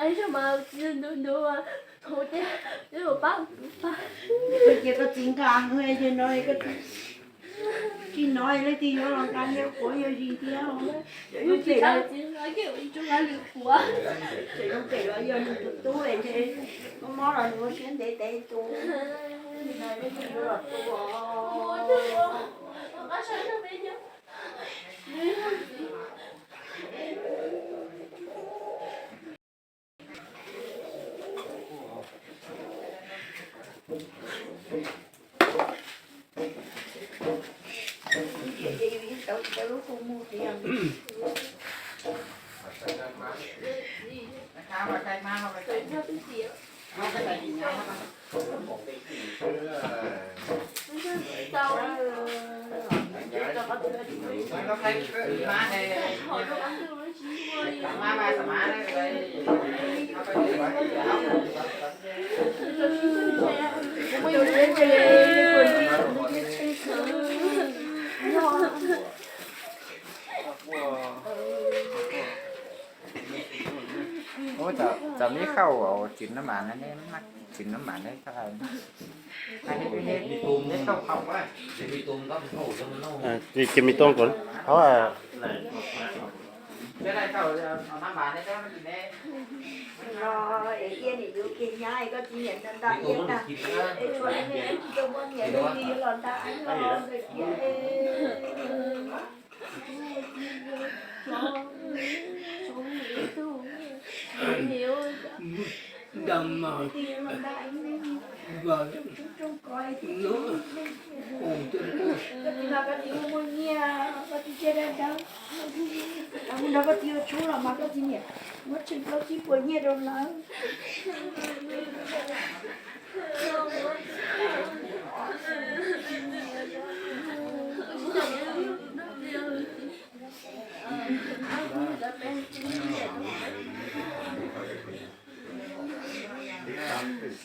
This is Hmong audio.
Ais mas tsis ntu ntu, thaum ces pab kuv pab. Koj cia koj txiv nqa, ces no koj tsis hnov leej twg yuav los nqa yog quav yog zis thiab. Tseem zoo pem los, tseem zoo pem los yog nws tus tub es ntshe mob mob los nws ua siab ntev tev tus. Leej twg yuav los tua. Ub, cov mib khauj tsis noj mas ne, tsis noj mas ne. Ces mì tôm còn háo à. No es iab niam yus kiag nyab es koj txiv niam nta nta iab tag, es tshuav niam tsis tau muaj niam leej twg yuav los nta iab los ntawm kiag. Nta mas, koj txiv mas koj txiv muaj muaj nyiaj, koj txiv thiaj dab dab. Mus nrog koj txiv ua tshoob los mas koj txiv niam muab tsheej plaub tsib puas nyiaj rau lawv.